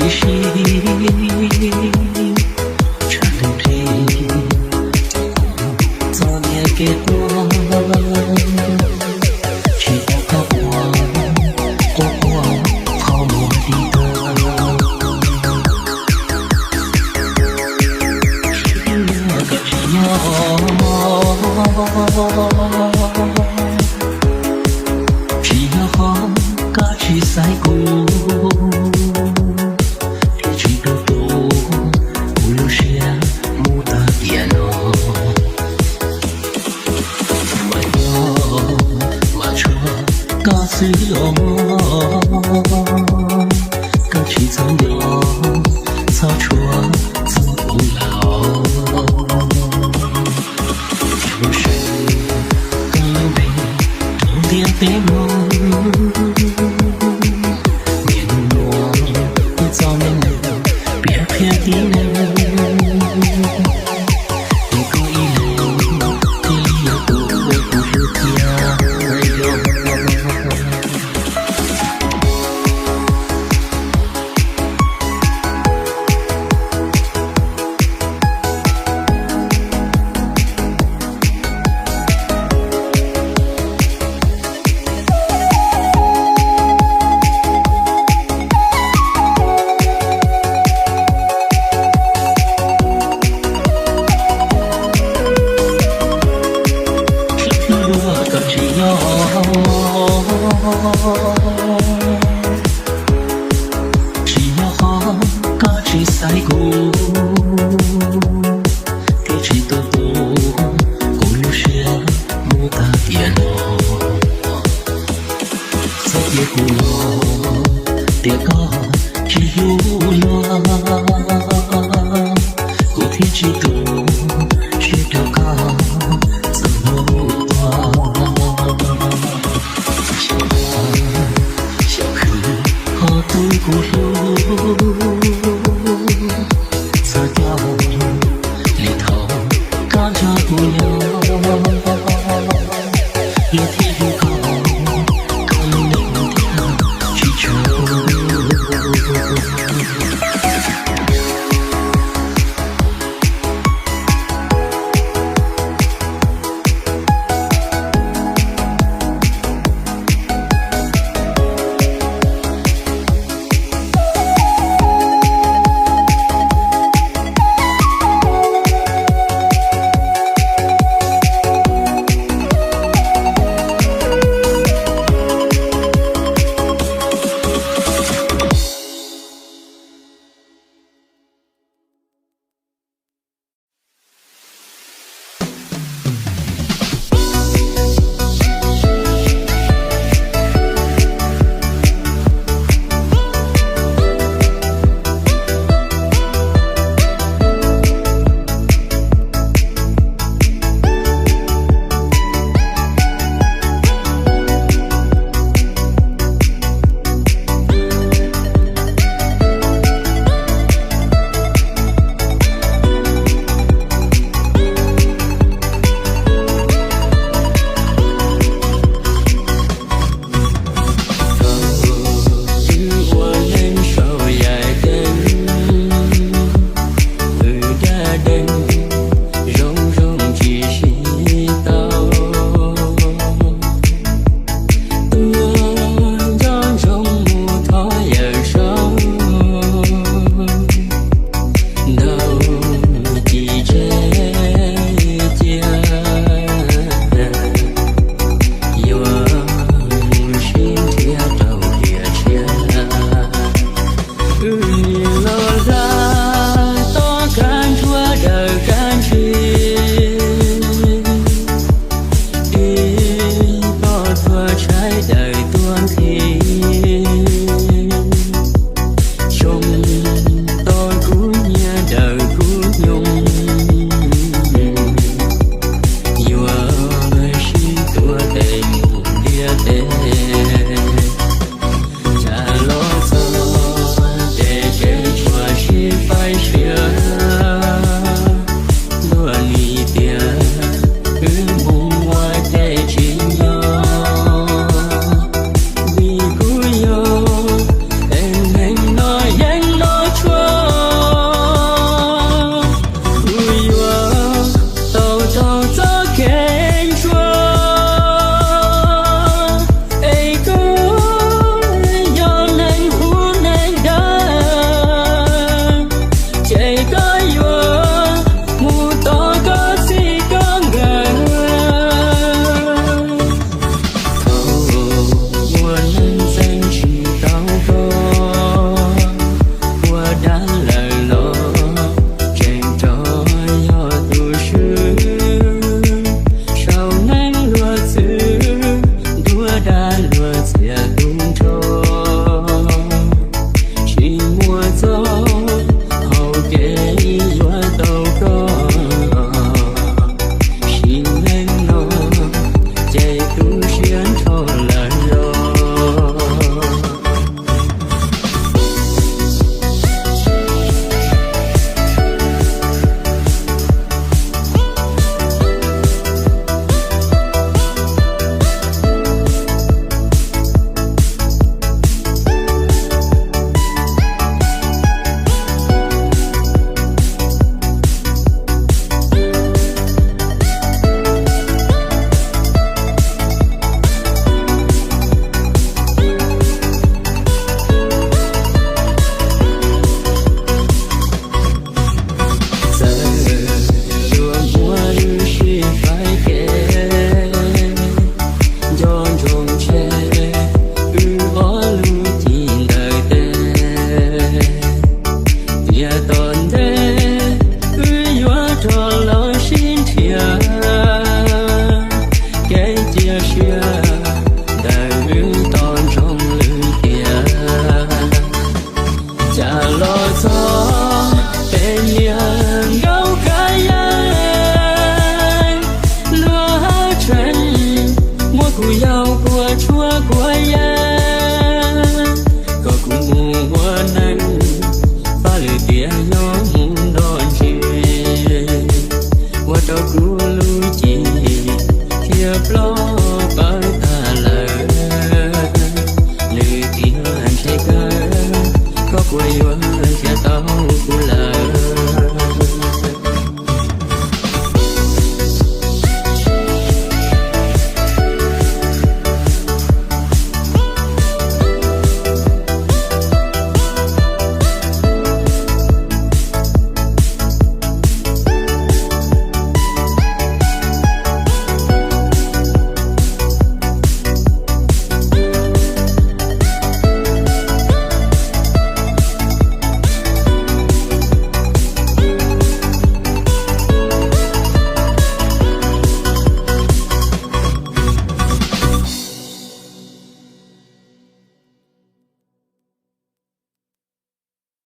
Ib sij tshaj nqhis txoj niag kev quaj, tsis pom qab quaj, quaj quaj qhov muag dim tag. Koj tsis nyob, tsis nyob qhov koj tsis xaiv kuv, thiaj tsis tu tu kuv lub siab mus tag tiam no. Mas nyob mas tshuav koj xwb os, koj tsis txhob nyob, txhob tshuav txog kuv lawm. Lub siab koj lub npe rau ntiaj teb mloog, niaj hnub no kuv txom nyem piav qhia tib neeg, es koj ib leeg thiaj li yog tus uas kuv hlub thiab yog. Koj tsis nyob, tsis nyob qhov koj tsis xaiv kuv, thiaj tsis tu tu kuv lub siab mus tag tiam no. Txhob cia kuv los tias koj tsis hlub luag, kuv thiaj tsis tu siab rau koj txoj hlub tuag. Xyov khwv ho tu kuv hlub,